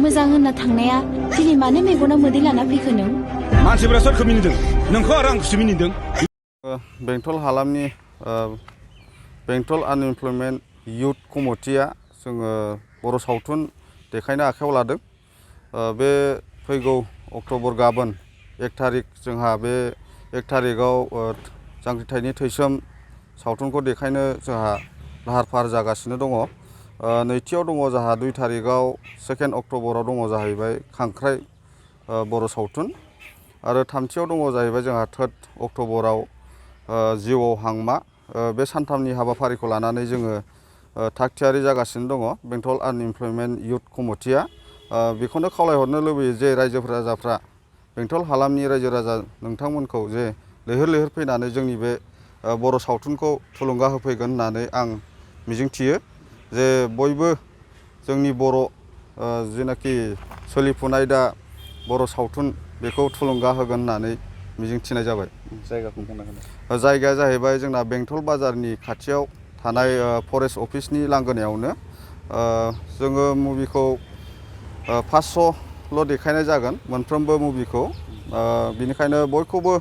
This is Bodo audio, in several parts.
मोजां होनना थांनाया दिनै मानो मेगनाव मोदै लाना फैखो नों? मानसिफोरा सोरखौ मिनिदों? नोंखौ आरो आंखौसो मिनिदों। बेंटल हालामनि बेंटल आनइमप्लयमेन्ट इयुथ कमिटिया जोङो बर' सावथुन देखायनो आखायाव लादों। बे फैगौ अक्ट'बर गाबोन 1 थारिख जोंहा बे 1 थारिखआव जांख्रिथायनि थैसोम सावथुनखौ देखायनो जोंहा लाहार फाहार जागासिनो दङ। नैथियाव दङ जोंहा 2 थारिखआव 2 अक्ट'बराव दङ जाहैबाय खांख्राइ बर' सावथुन आरो थामथियाव दङ जाहैबाय जोंहा 3 अक्ट'बराव जिउआव हांमा। बे सानथामनि हाबाफारिखौ लानानै जोङो थागथियारि जागासिनो दङ बेंटल आनइमप्लयमेन्ट इयुथ कमिटिया। बेखौनो खावलायहरनो लुबैयो जे रायजो राजाफ्रा बेंटल हालामनि रायजो राजा नोंथांमोनखौ जे लैहोर लैहोर फैनानै जोंनि बे बर' सावथुनखौ थुलुंगा होफैगोन होननानै आं मिजिंथियो जे बयबो जोंनि बर' जेनाखि सोलिफुनाय दा बर' सावथुन बेखौ थुलुंगा होगोन होननानै मिजिंथिनाय जाबाय। जायगाया जाहैबाय जोंना बेंटल बाजारनि खाथियाव थानाय फरेस्ट अफिसनि लांगोनायावनो। जोङो मुभिखौ 500ल' देखायनाय जागोन मोनफ्रोमबो मुभिखौ। बिनिखायनो बयखौबो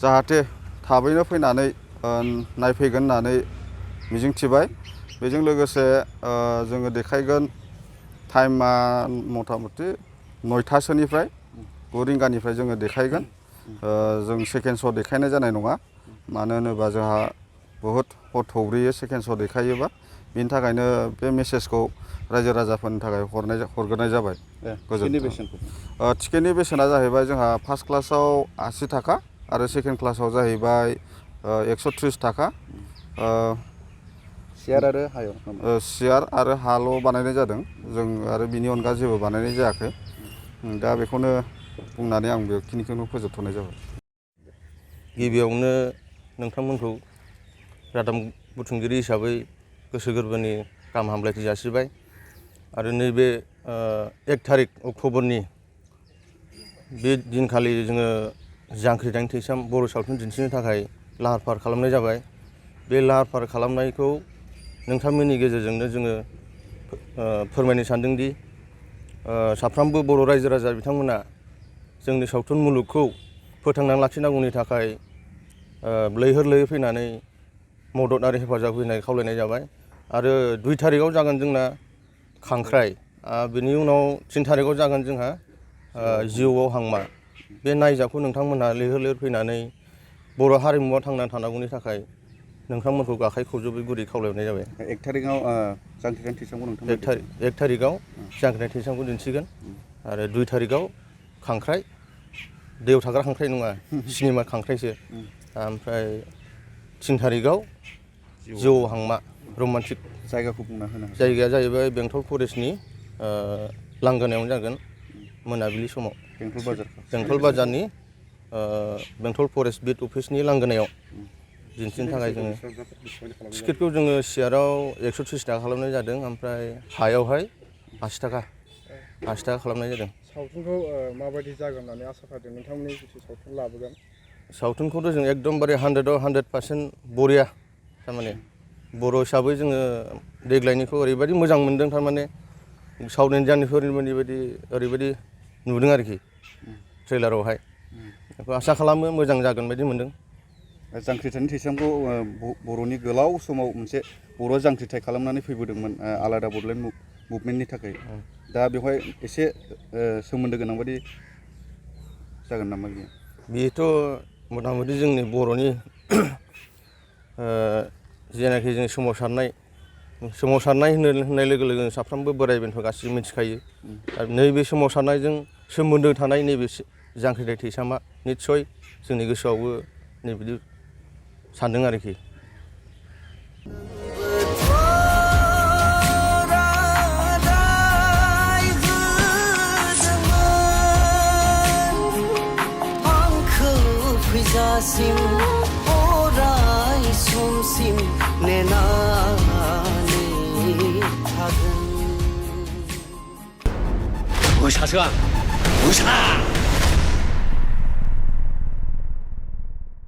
जाहाथे थाबैनो फैनानै नायफैगोन होननानै मिजिंथिबाय। बेजों लोगोसे जोङो देखायगोन टाइमा मथा मथि 9थासोनिफ्राय 9 रिंगानिफ्राय जोङो देखायगोन। जों सेकेन्ड श' देखायनाय जानाय नङा, मानो होनोबा जोंहा बहुद हर थौब्रेयो सेकेन्ड श' देखायोबा। बिनि थाखायनो बे मेसेजखौ रायजो राजाफोरनि थाखाय हरग्रोनाय जाबाय। टिकेटनि बेसेना जाहैबाय जोंहा फार्स्ट क्लासाव 80 थाखा आरो सेकेन्ड क्लासाव जाहैबाय 130 थाखा। सियार आरो हाल' बानायनाय जादों जों, आरो बिनि अनगा जेबो बानायनाय जायाखै। दा बेखौनो बुंनानै आं बेखिनिखौनो फोजोबथ'नाय जाबाय। गिबियावनो नोंथांमोनखौ रादाब बुथुमगिरि हिसाबै गोसो गोरबोनि गाहाम हामलायथि जासिबाय। आरो नैबे 1 थारिख अक्ट'बरनि बे दिनखालि जोङो जांख्रिथायनि थैसाम बर' सावथुन दिन्थिनो थाखाय लाहार फाहार खालामनाय जाबाय। बे लाहार फाहार खालामनायखौ नोंथांमोननि गेजेरजोंनो जोङो फोरमायनो सानदोंदि साफ्रोमबो बर' रायजो राजा बिथांमोना जोंनि सावथुन मुलुगखौ फोथांनानै लाखिनांगौनि थाखाय लैहोर लैहोर फैनानै मदद आरो हेफाजाब होनाय खावलायनाय जाबाय। आरो 2 थारिखआव जागोन जोंना खांख्राइ, बेनि उनाव 3 थारिखआव जागोन जोंहा जिउआव हांमा। बे नायजाबखौ नोंथांमोनहा लैहोर लैहोर फैनानै बर' हारिमुआ थांनानै थानांगौनि थाखाय नोंथांमोनखौ आखाइ खबजबै गुरै खावलायहरनाय जाबाय। 1 थारिखआव जांख्रिथायनि थैसामखौ नोंथांमोन 1 थारिखआव जांख्रिथायनि थैसामखौ दिन्थिगोन आरो 2 थारिखआव खांख्राइ, दैयाव थाग्रा खांख्राइ नङा, सिनेमा खांख्राइसो। ओमफ्राय 3 थारिखआव जिउआव हांमा रमान्टिक। जायगाखौ बुंना होनो हागोन? जायगाया जाहैबाय बेंटल फरेस्टनि लांगोनायावनो जागोन मोनाबिलि समाव। बेंटल बाजारनि बेंटल फरेस्ट बिट अफिसनि लांगोनायाव दिन्थिनो थाखाय जोङो टिकेटखौ जोङो सियाराव 130 थाखा खालामनाय जादों, ओमफ्राय हायावहाय 80 थाखा खालामनाय जादों। सावथुनखौ माबायदि जागोन होननानै आसा फारिदों नोंथांमोननि जिथु सावथुन लाबोगोन? सावथुनखौथ' जों एकदमबारे 100आव 100% बरिया। थारमाने बर' हिसाबै जोङो देग्लायनिखौ ओरैबायदि मोजां मोन्दों, थारमाने साउथ इन्डियानफोरनि बायदि ओरैबायदि नुदों आरोखि ट्रेलारावहाय। बेखौ आसा खालामो मोजां जागोन बायदि मोन्दों। जांख्रिथायनि थैसामखौ बर'नि गोलाव समाव मोनसे बर' जांख्रिथाय खालामनानै फैबोदोंमोन आलादा बड'लेण्ड मुभमेन्टनि थाखाय। दा बेवहाय एसे सोमोन्दो गोनां बायदि जागोन नामा बियो? बेथ' मथा मथि जोंनि बर'नि जेनाखि जों सोमावसारनाय होननाय लोगो लोगोनो साफ्रोमबो बोराइ बेन्थ' गासिबो मिथिखायो। आरो नैबे सोमावसारनायजों सोमोन्दो थानाय नैबे जांख्रिथाय थैसामा निस्सय जोंनि गोसोआवबो नैबिदि सानदों आरोखि। अराय समसिम नेनानै थागोन। मोसासो आं, मोसा!